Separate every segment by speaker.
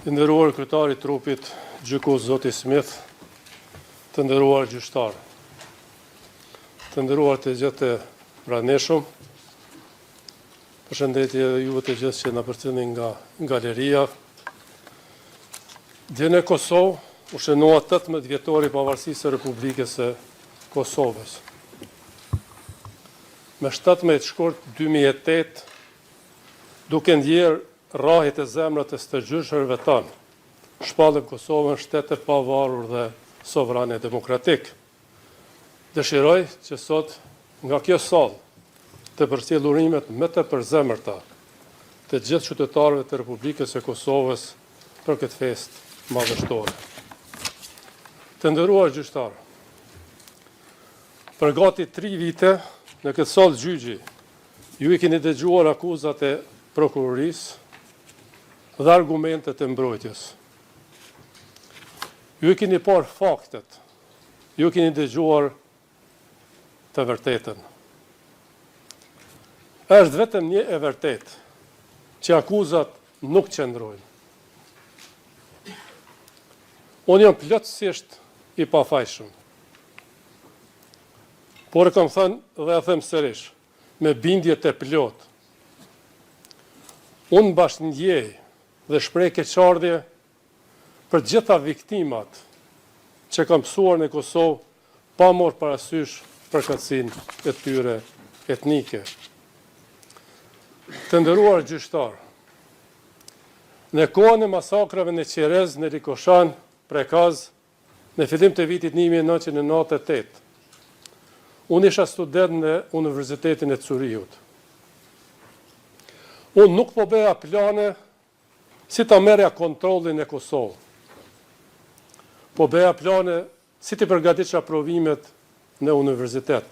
Speaker 1: I nderuar kryetar i trupit gjykues zoti Smith, të nderuar gjyqtarë, të nderuar të gjithë të pranishëm, përshëndetje edhe juve të gjithë që na përcillni nga galeria. Dje në Kosovë u shënua 18 vjetori i pavarësisë së Republikës së Kosovës. Me 17 shkurt 2008, duke ndjerë Rrahjet e zemrës të stërgjyshërve tanë, shpallëm Kosovën shtet të pavarur dhe sovran e demokratik. Dëshiroj që sot nga kjo sallë të përcjell urimet më të përzemërta të gjithë qytetarëve të Republikës së Kosovës për këtë festë madhështore. Të nderuar gjyqtarë, për gati tri vite në këtë sallë gjyqi Ju i keni dëgjuar akuzat e prokurorisë dhe argumentet e mbrojtjes. Ju i keni parë faktet, ju keni dëgjuar të vërtetën. Është vetëm një e vërtetë, që akuzat nuk qëndrojnë. Unë jam plotësisht i pafajshëm. Por e kam thënë dhe e them sërish, me bindje të plotë. Unë bashkëndjej dhe shpreh keqardhje për të gjitha viktimat që kanë pësuar në Kosovë pa marrë parasysh përkatësinë e tyre etnike. Të nderuar gjyqtarë, në kohën e masakrave në Qerez, në Likoshan, Prekaz, Në fillim të vitit 1998, unë isha student në Universitetin e Cyrihut. Unë nuk po bëja plane si ta merrja kontrollin në Kosovë. Po bëja plane si t'i përgatitsha provimet në universitet.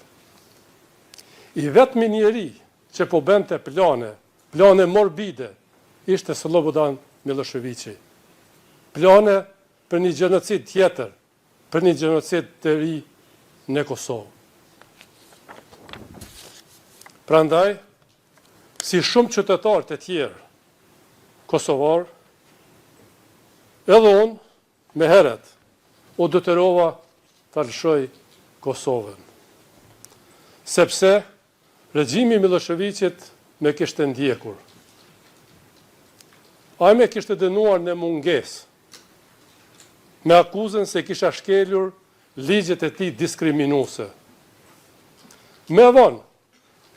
Speaker 1: I vetmi njeri që po bënte plane, plane morbide, ishte Slobodan Milosheviqi. Plane për një gjenocid tjetër, për një gjenocid të ri në Kosovë. Prandaj, si shumë qytetarë të tjerë kosovarë, edhe unë më herët u detyrova ta lëshoj Kosovën. Sepse Regjimi i Millosheviqit me kishte ndjekur. Ai me kishte dënuar në mungesë, me akuzën se kisha shkelur ligjet e tij diskriminuese. Më vonë,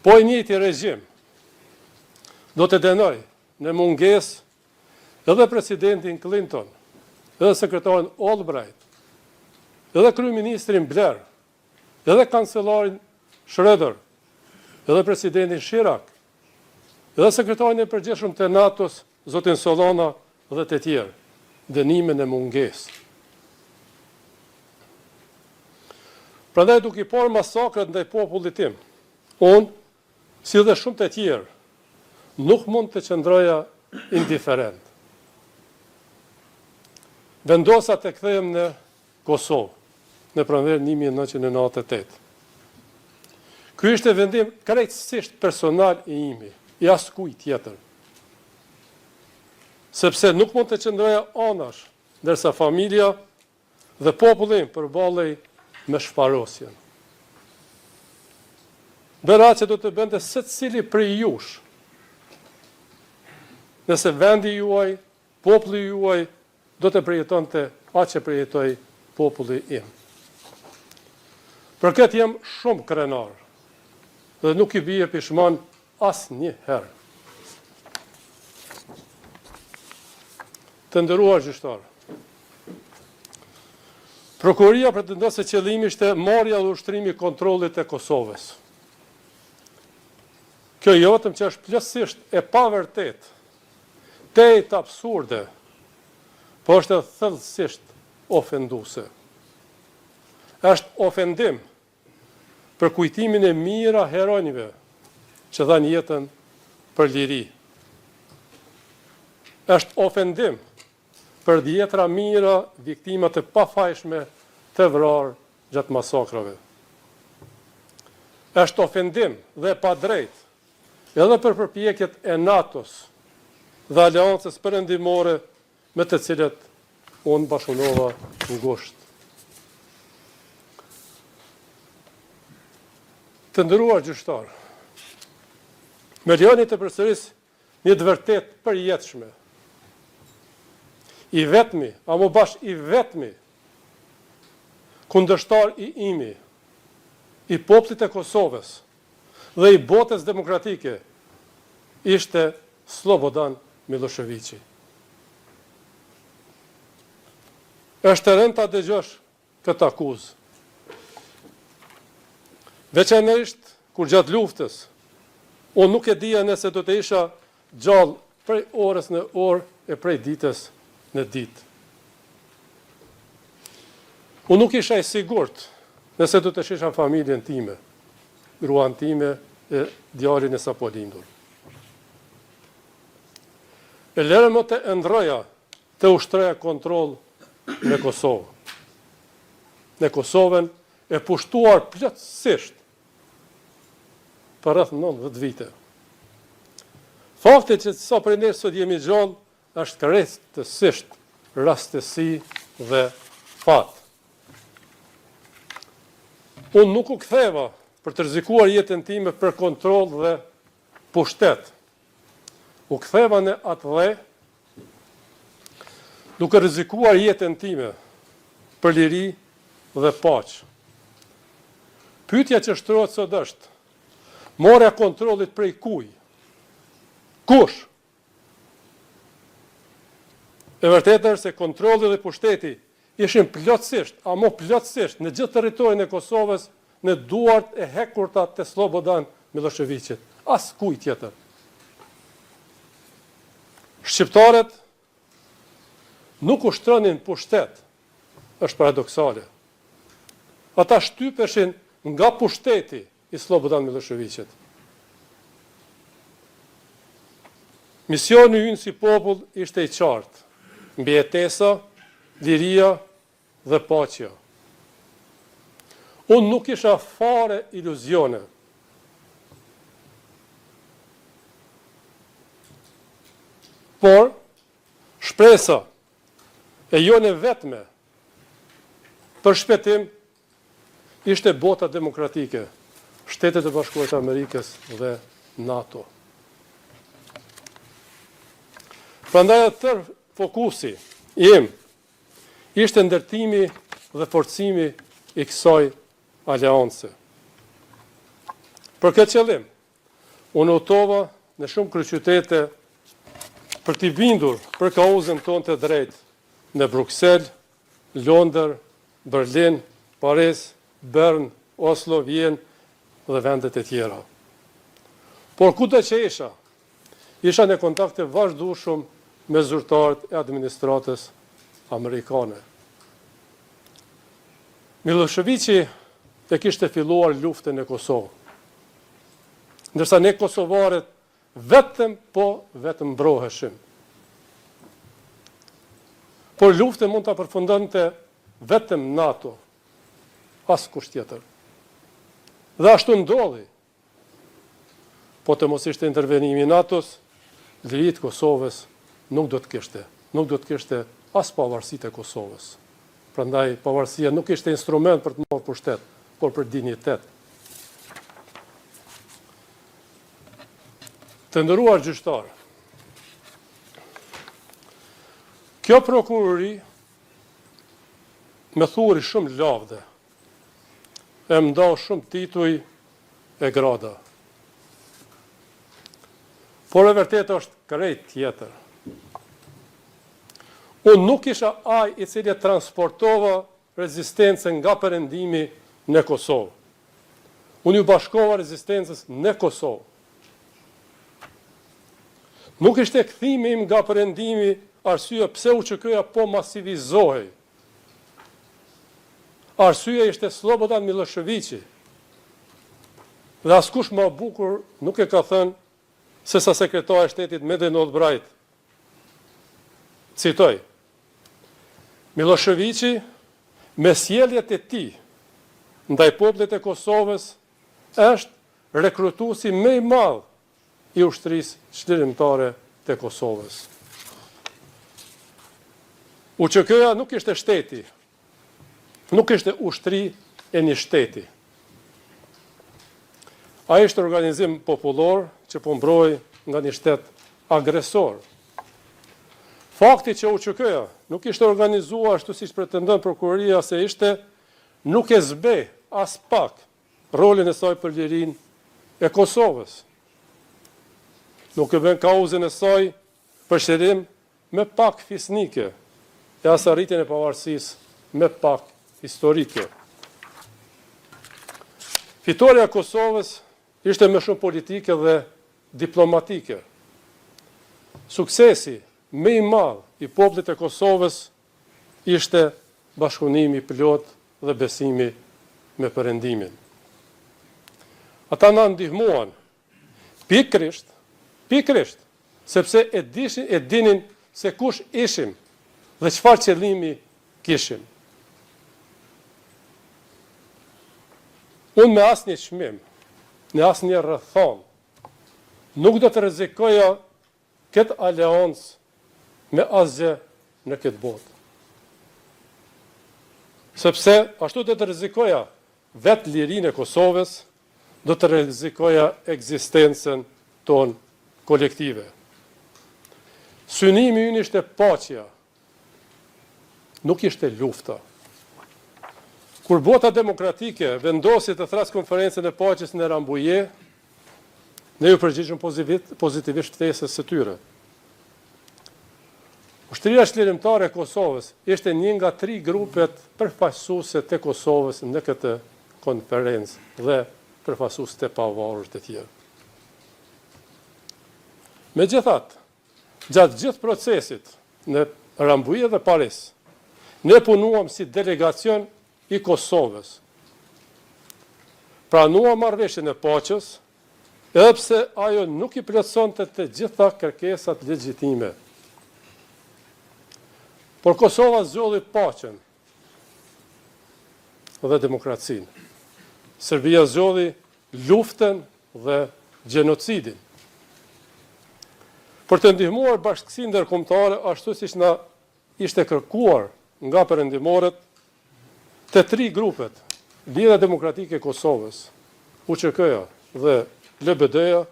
Speaker 1: po i njëjti regjim do të dënojë në mungesë edhe presidentin Clinton, edhe sekretarin Albright, edhe kryeministrin Blair, edhe kancelarin Schröder, edhe presidentin Chirac, edhe sekretarin e përgjithshëm të NATO-s, zotin Solana dhe të tjerë, dënime në mungesë. Prandaj duke i parë masakrat ndaj popullit tim, unë, si dhe shumë të tjerë, nuk mund të qëndroja indiferent. Vendosa të kthehem në Kosovë, në pranverë 1998. Ky ishte vendim krejtësisht personal i imi, i askujt tjetër. Sepse nuk mund të qëndroja anash, ndërsa familja dhe populli im përballej me shfarosjen. Bëra atë që do të bënte secili prej jush, nëse vendi juaj, populli juaj do të përjetonte atë që përjetoi populli im. Për këtë jam shumë krenar dhe nuk i bie pishman asnjëherë. Të nderuar gjyqtarë, Prokuroria pretendon se qëllimi ishte marrja dhe ushtrimi i kontrollit të Kosovës. Kjo jo vetëm që është plotësisht e pavërtetë, Tejet absurde, po është edhe thellësisht ofenduese. Është ofendim për kujtimin e mijëra heronjve që dhanë jetën për liri. Është ofendim për dhjetëra mijëra viktima të pafajshme të vrarë gjatë masakrave. Është ofendim dhe e padrejtë Edhe për përpjekjet e NATO-s dhe Aleancës Perëndimore me të cilët unë bashkëpunova ngushtë. Të nderuar gjyqtarë, më lejoni të përsëris një të vërtetë të përjetshme. I vetmi, amo bash i vetmi, kundërshtar i imi, i popullit të Kosovës dhe i botës demokratike, ishte Sllobodan Millosheviqi. Është e rëndë ta dëgjosh këtë akuzë. Veçanërisht kur gjatë luftës, unë nuk e dija nëse do të isha gjallë prej orës në orë e prej ditës në ditë. Unë nuk isha i sigurt nëse do të shihsha familjen time, gruan time e djalin e sapolindur. E lëre më të ëndrroja të ushtroja kontroll në Kosovë. Në Kosovën e pushtuar plotësisht për rreth 90 vite. Fakti që sa prej nesh sot jemi gjallë është krejtësisht rastësi dhe fat. Unë nuk u ktheva për të rrezikuar jetën time për kontroll dhe pushtet. U ktheva në atdhe duke rrezikuar jetën time për liri dhe paqe. Pyetja që shtrohet sot është, marrja e kontrollit prej kuj? Kush? E vërteta është se kontrolli dhe pushteti ishin plotësisht, amo plotësisht, në gjithë territorin e Kosovës në duart e hekurta të Sllobodan Millosheviqit, askujt tjetër. Shqiptarët nuk ushtronin pushtet, është paradoksale. Ata shtypeshin nga pushteti i Sllobodan Millosheviqit. Misioni ynë si popull ishte i qartë, mbijetesa, liria dhe paqja. Unë nuk kisha fare iluzione. Por, shpresa e jonë e vetme për shpëtim ishte bota demokratike, Shtetet e Bashkuara të Amerikës dhe NATO. Prandaj edhe tërë fokusi im ishte ndërtimi dhe forcimi i kësaj aleance. Për këtë qëllim, unë udhëtova në shumë kryeqytete për t'i bindur për kauzën tonë të drejtë në Bruksel, Londër, Berlin, Paris, Bern, Oslo, Vjenë dhe vendet e tjera. Por kudo që isha, isha në kontakt të vazhdueshëm me zyrtarët e administratës amerikane. Millosheviqi e kishte filluar luftën në Kosovë. Ndërsa ne kosovarët vetëm po vetëmbroheshim. Por luftën mund ta përfundonte vetëm NATO, askush tjetër. Dhe ashtu ndodhi. Po të mos ishte intervenimi i NATO-s, liri të Kosovës nuk do të kishte, nuk do të kishte as pavarësi të Kosovës. Prandaj pavarësia nuk ishte instrument për të marrë pushtet, por për dinjitet. Të nderuar gjyqtarë, kjo prokurori më thuri shumë lavde, e më ndau shumë tituj e grada. Por e vërteta është krejt tjetër. Unë nuk isha ai i cili e transportova rezistencën nga perëndimi në Kosovë. Unë iu bashkova rezistencës në Kosovë. Nuk ishte kthimi im nga perëndimi arsyeja pse UÇK-ja po masivizohej. Arsyeja ishte Sllobodan Millosheviqi. Dhe askush ma bukur nuk e ka thënë sesa sekretarja e shtetit Madeleine Albright. Citoj, Millosheviqi me sjelljet e tij ndaj popullit të Kosovës është rekrutuesi më i madh i Ushtrisë Çlirimtare të Kosovës. UÇK-ja nuk ishte shteti, nuk ishte ushtri e një shteti. Ai ishte organizim popullor që po mbrohej nga një shtet agresor. Fakti që UÇK-ja nuk ishte organizuar ashtu siç pretendon prokuroria se ishte, nuk e zbeh aspak rolin e saj për lirinë e Kosovës. Nuk e bën kauzën e saj për çlirim më pak fisnike e as arritjen e pavarësisë më pak historike. Fitorja e Kosovës ishte më shumë politike dhe diplomatike. Suksesi më i madh i popullit të Kosovës ishte bashkëpunimi i plotë dhe besimi me Perëndimin. Ata na ndihmuan Pikërisht, pikërisht, sepse e dishin, e dinin se kush ishim dhe çfarë qëllimi kishim. Unë me asnjë çmim, në asnjë rrethanë, nuk do të rrezikoja këtë aleancë me asgjë në këtë botë. Sepse ashtu do të rrezikoja vetë lirinë e Kosovës, do të rrezikoja ekzistencën tonë kolektive. Synimi ynë ishte paqja, nuk ishte lufta. Kur bota demokratike vendosi të thrrasë konferencën e paqes në Rambuje, ne iu përgjigjëm pozitivisht ftesës së tyre. Ushtria Çlirimtare e Kosovës ishte një nga tri grupet përfaqësuese të Kosovës në këtë konferencë dhe përfaqësues të pavarur të tjerë. Megjithatë, gjatë gjithë procesit në Rambuje dhe Paris, ne punuam si delegacion i Kosovës. Pranuam marrëveshjen e paqes, edhe pse ajo nuk i plotësonte të gjitha kërkesat legjitime. Por Kosova zgjodhi paqen dhe demokracinë. Serbia zgjodhi luftën dhe gjenocidin. Për të ndihmuar bashkësinë ndërkombëtare ashtu siç na ishte kërkuar nga perëndimorët, të tri grupet, Lidhja Demokratike e Kosovës, UÇK-ja dhe LBD-ja,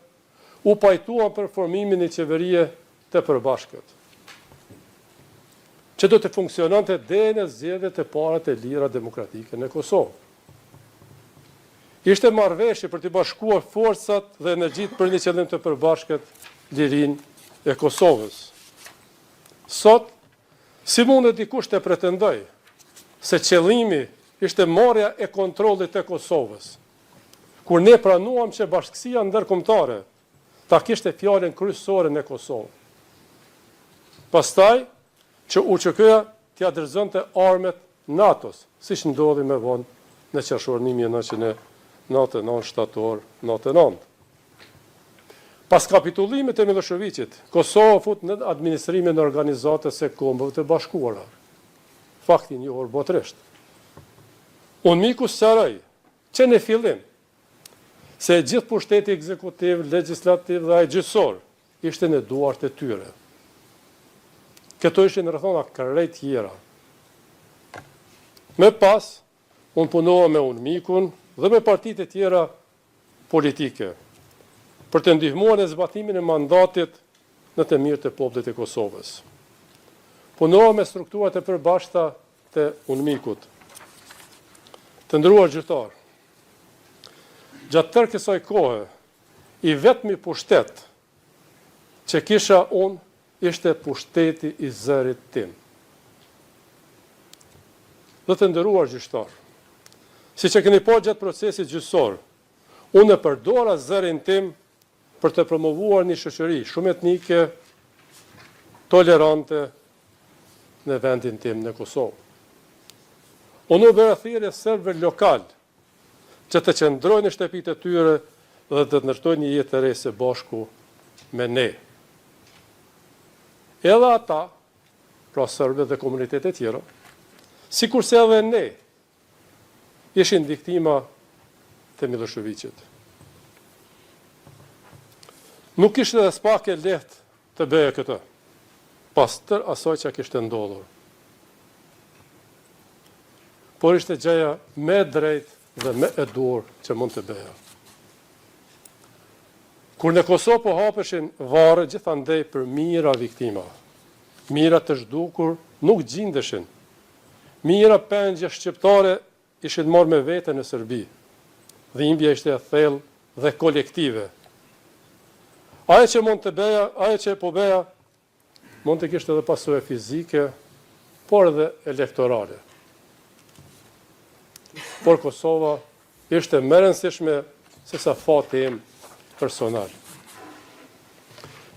Speaker 1: u pajtuan për formimin e një qeverie të përbashkët, që do të funksiononte deri në zgjedhjet e para të lira demokratike në Kosovë. Ishte marrëveshje për t'i bashkuar forcat dhe energjitë për një qëllim të përbashkët, lirinë e Kosovës. Sot, si mundet dikush të pretendojë se qëllimi ishte marrja e kontrollit të Kosovës, kur ne pranuam që bashkësia ndërkombëtare ta kishte fjalën kryesore në Kosovë. Pastaj, që UÇK-ja t'ia dorëzonte armët NATO-s, siç ndodhi më vonë në qershor 1999, shtator 99. Pas kapitullimit të Millosheviqit, Kosova u fut nën administrimin e Organizatës së Kombeve të Bashkuara, fakt i njohur botërisht. UNMIK-u sqaroi që në fillim se gjithë pushteti ekzekutiv, legjislativ dhe ai gjyqësor ishte në duart e tyre. Këto ishin rrethana krejt tjera. Më pas, unë punova me UNMIK-un dhe me partitë e tjera politike për të ndihmuar në zbatimin e mandatit në të mirë të popullit të Kosovës. Punova me strukturat e përbashkëta të UNMIK-ut. Të nderuar gjyqtarë, gjatë tërë kësaj kohe, i vetmi pushtet që kisha unë ishte pushteti i zërit tim. Dhe të nderuar gjyqtarë, siç e keni parë gjatë procesit gjyqësor, unë e përdora zërin tim për të promovuar një shoqëri shumetnike, tolerante në vendin tim në Kosovë. Unë u bëra thirrje serbëve lokalë që të qëndrojnë në shtëpitë e tyre dhe të ndërtojnë një jetë të re së bashku me ne. Edhe ata, pra serbët dhe komunitetet e tjera, sikurse edhe ne, ishin viktima të Millosheviqit. Nuk ishte aspak e lehtë të bëje këtë, pas tërë asaj që kishte ndodhur. Por ishte gjëja më e drejtë dhe më e duhur që mund të bëja. Kur në Kosovë po hapeshin varre gjithandej për mijëra viktima, mijëra të zhdukur nuk gjindeshin, mijëra pengje shqiptare ishin marrë me vete në Serbi. Dhimbja ishte e thellë dhe kolektive. Ajo që mund të bëja, ajo që po bëja, mund të kishte edhe pasoja fizike, por edhe elektorale. Por Kosova ishte më e rëndësishme sesa fati im personal.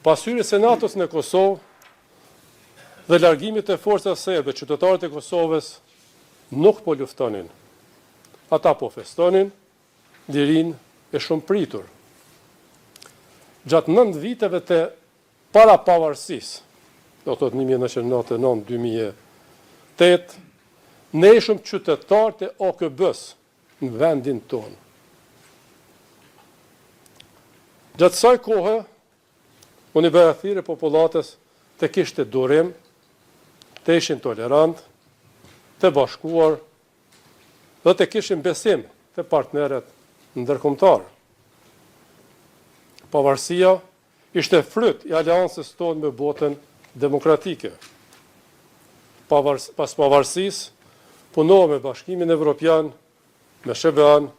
Speaker 1: Pas hyrjes së NATO-s në Kosovë dhe largimit të forcave serbe, qytetarët e Kosovës nuk po luftonin. Ata po festonin lirinë e shumëpritur. Gjatë 9 viteve të para pavarësisë, do të thotë 1999 2008, ne ishim qytetarë të OKB-së në vendin tonë. Gjatë kësaj kohe, unë i bëja thirrje popullatës të kishte durim, të ishin tolerant, të bashkuar dhe të kishin besim te partnerët ndërkombëtarë. Pavarësia ishte fryt i aleancës tonë me botën demokratike. Pas pavarësisë, punova me Bashkimin Evropian, me SHBA-n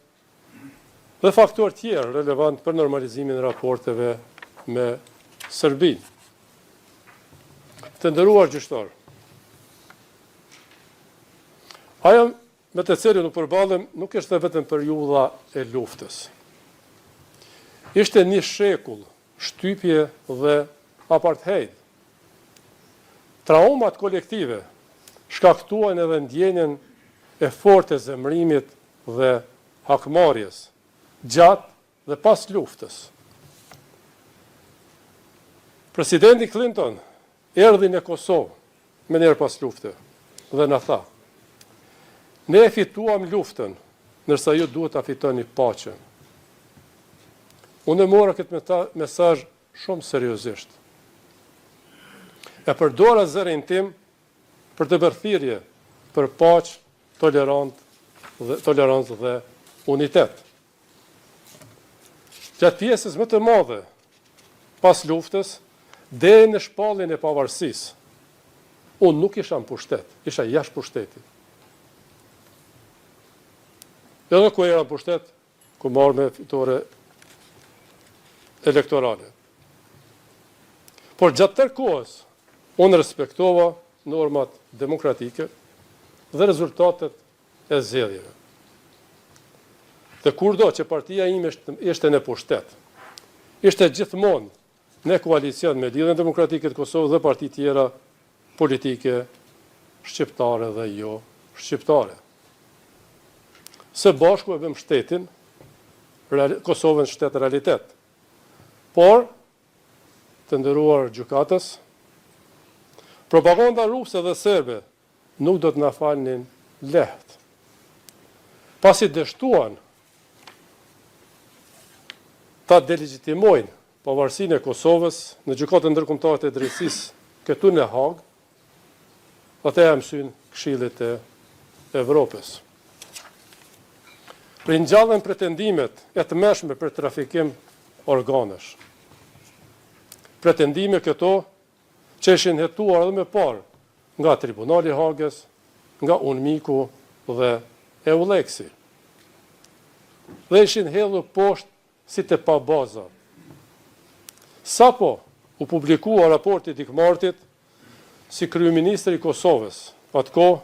Speaker 1: dhe faktorë tjerë relevant për normalizimin e raporteve me Serbinë. Të nderuar gjyqtarë, ajo me të cilën u përballëm nuk ishte vetëm periudha e luftës. Ishte një shekull shtypje dhe apartheid. Traumat kolektive shkaktuan edhe ndjenjën e fortë të zemërimit dhe hakmarrjes, gjatë dhe pas luftës. Presidenti Clinton erdhi në Kosovë menjëherë pas lufte dhe na tha: Ne e fituam luftën, ndërsa ju duhet ta fitoni paqen. Unë e mora këtë mesazh shumë seriozisht. E përdora zërin tim për të bërë thirrje për paqe, tolerancë dhe tolerancë dhe unitet. Gjatë pjesës më të madhe pas luftës, deri në shpalljen e pavarësisë, unë nuk isha në pushtet, isha jashtë pushtetit. Edhe kur era në pushtet, Kam marrë me fitore elektorale. Por gjatë tërë kohës, unë respektova normat demokratike dhe rezultatet e zgjedhjeve. Dhe kurdo që partia ime ishte në pushtet, ishte gjithmonë në koalicion me Lidhjen Demokratike të Kosovës dhe parti tjera politike shqiptare dhe jo shqiptare. Së bashku e bëmë shtetin, Kosovën shtet realitet. Por, të nderuar gjykatës, propaganda ruse dhe serbe nuk do të na falnin lehtë. Pasi dështuan ta delegjitimojnë pavarësinë e Kosovës në Gjykatën Ndërkombëtare të Drejtësisë këtu në Hagë, ata ia mësynë Këshillit të Evropës. Ringjallën pretendimet e tmerrshme për trafikim organesh. Pretendime këto që ishin hetuar edhe më parë nga Tribunali i Hagës, nga UNMIK-u dhe EULEX-i. Dhe ishin hedhur poshtë si të pabaza. Sapo u publikua raporti i Dick Martit, si kryeministër i Kosovës, atë kohë,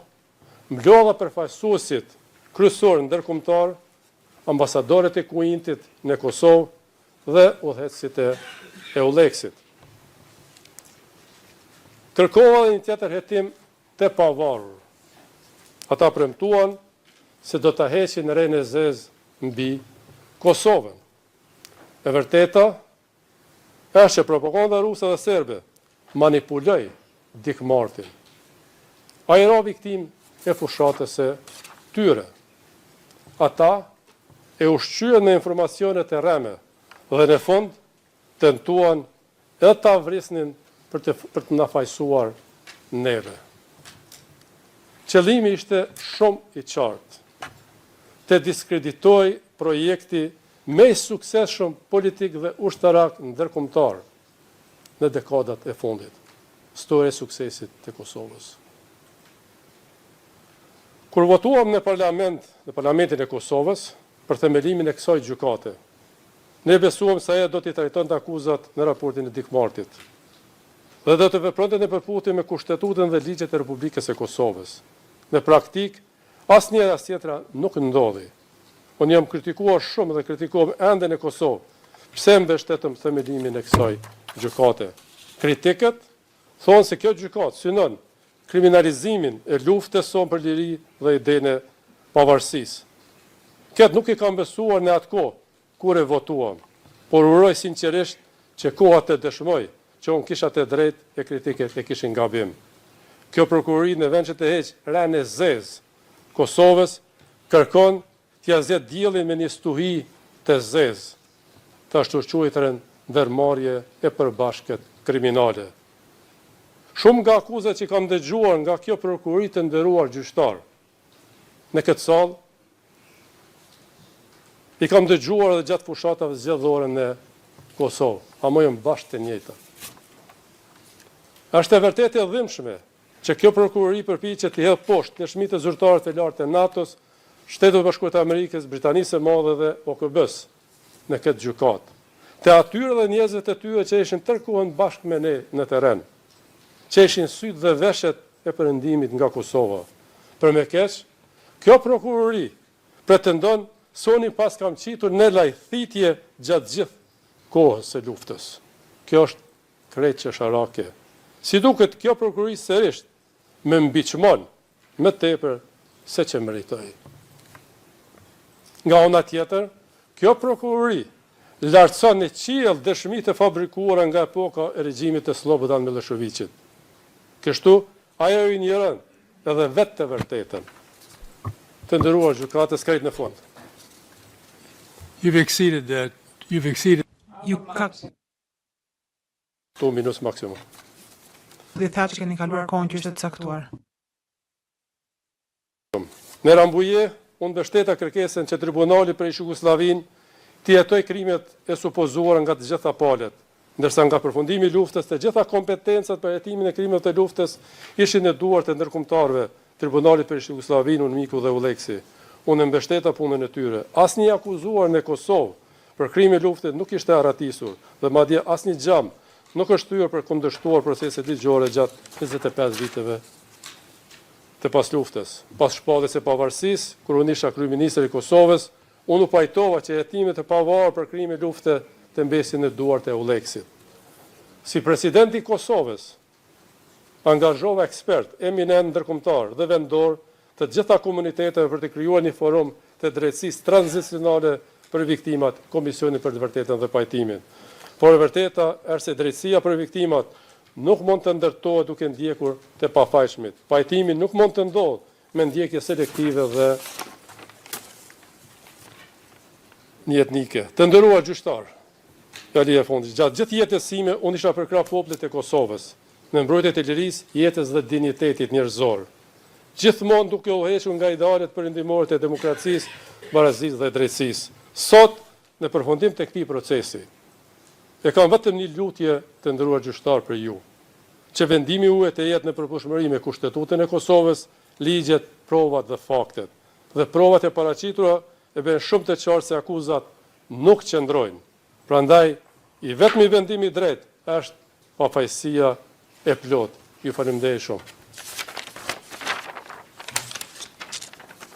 Speaker 1: mblodha përfaqësuesit kryesorë ndërkombëtarë, ambasadorët e Kuintit në Kosovë dhe udhëheqësit e EULEX-it. Kërkova edhe një tjetër hetim të pavarur. Ata premtuan se do ta heqin renë e zezë mbi Kosovën. E vërteta është që propaganda ruse dhe serbe manipuloi Dick Martin. Ai ra viktimë e fushatës së tyre. Ata e ushqyen me informacione të rreme dhe në fund tentuan edhe ta vrisnin për të për të na fajësuar neve. Qëllimi ishte shumë i qartë, të diskreditohej projekti më i suksesshëm politik dhe ushtarak ndërkombëtar në dekadat e fundit, storia e suksesit të Kosovës. Kur votuam në parlament, në Parlamentin e Kosovës, për themelimin e kësaj gjykate, ne besuam se ajo do t'i trajtonte akuzat në raportin e Dick Martit dhe do të vepronte në përputhje me Kushtetutën dhe ligjet e Republikës së Kosovës. Në praktikë, as njëra as tjetra nuk ndodhi. Unë jam kritikuar shumë dhe kritikohem ende në Kosovë pse mbështetëm themelimin e kësaj gjykate. Kritikët thonë se kjo gjykatë synon kriminalizimin e luftës sonë për liri dhe idenë e pavarësisë. Këtë nuk e kam besuar në atë kohë kur e votuam, por uroj sinqerisht që koha të dëshmojë që unë kisha të drejtë e kritikët e kishin gabim. Kjo prokurori në vend që të heqë renë e zezë Kosovës, kërkon t'ia zgjedh diellin me një stuhi të zezë, të ashtuquajturën ndërmarrje e përbashkët kriminale. Shumë nga akuzat që kam dëgjuar nga kjo prokurori të nderuar gjyqtarë në këtë sallë, i kam dëgjuar edhe gjatë fushatave zgjedhore në Kosovë, ama janë bash të njëjta. Është e vërtetë e dhimbshme që kjo prokurori përpiqet t'i hedhë poshtë dëshmitë e zyrtarëve të lartë të NATO-s, Shteteve të Bashkuara të Amerikës, Britanisë së Madhe dhe OKB-së në këtë gjykatë. Të atyre dhe njerëzve të tyre që ishin tërë kohën bashkë me ne në terren, që ishin sytë dhe veshët e Perëndimit nga Kosova. Për më keq, kjo prokurori pretendon se unë i paskam qitur në lajthitje gjatë gjithë kohës së luftës. Kjo është krejt qesharake. Si duket, kjo prokurori sërisht më mbiçmon më tepër se që meritoj. Nga ana tjetër, kjo prokurori lartëson në qiell dëshmi të fabrikuara nga epoka e regjimit të Sllobodan Millosheviqit. Kështu, ajo injoron edhe vetë të vërtetën. Të nderuar gjykatës, krejt në fund.
Speaker 2: You've exceeded the, you've exceeded
Speaker 3: Ju ka
Speaker 1: Two minutes maximum.
Speaker 3: Dhe thatë që keni kaluar kohën që ishte të caktuar.
Speaker 1: Në Rambuje, unë mbështeta kërkesën që Tribunali për ish-Jugosllavinë t'i hetojë krimet e supozuara nga të gjitha palët, ndërsa nga përfundimi i luftës të gjitha kompetencat për hetimin e krimeve të luftës ishin në duart e ndërkombëtarëve, Tribunalit për ish-Jugosllavinë, UNMIK-u dhe EULEX-i. Unë e mbështeta punën e tyre. Asnjë i akuzuar në Kosovë për krime lufte nuk ishte arratisur dhe madje asnjë xham nuk është thyer për kundërshtuar proceset ligjore gjatë 25 viteve të pasluftës. Pas shpalljes së pavarësisë, kur unë isha kryeministër i Kosovës, unë u pajtova që hetimet e pavarura për krime lufte të mbesin në duart e EULEX-it. Si president i Kosovës, angazhova ekspertë eminentë ndërkombëtarë dhe vendorë të gjitha komuniteteve për të krijuar një forum të drejtësisë tranzicionale për viktimat, Komisionin për të Vërtetën dhe Pajtimin. Por e vërteta është se drejtësia për viktimat nuk mund të ndërtohet duke ndjekur të pafajshmit. Pajtimi nuk mund të ndodhë me ndjekje selektive dhe njëetnike. Të nderuar gjyqtarë, Fjalia e fundit. Gjatë gjithë jetës sime, unë isha përkrah popullit të Kosovës, në mbrojtje të lirisë, jetës dhe dinjitetit njerëzor. Gjithmonë duke udhëhequr nga idealet perëndimore të demokracisë, barazisë dhe drejtësisë. Sot, në përfundim të këtij procesi, e kam vetëm një lutje të nderuar gjyqtarë për ju, që vendimi juaj të jetë në përputhshmëri me Kushtetutën e Kosovës, ligjet, provat dhe faktet. Dhe provat e paraqitura e bëjnë shumë të qartë se akuzat nuk qëndrojnë. Prandaj, i vetmi vendim i drejtë është pafajësia e plotë. Ju faleminderit shumë.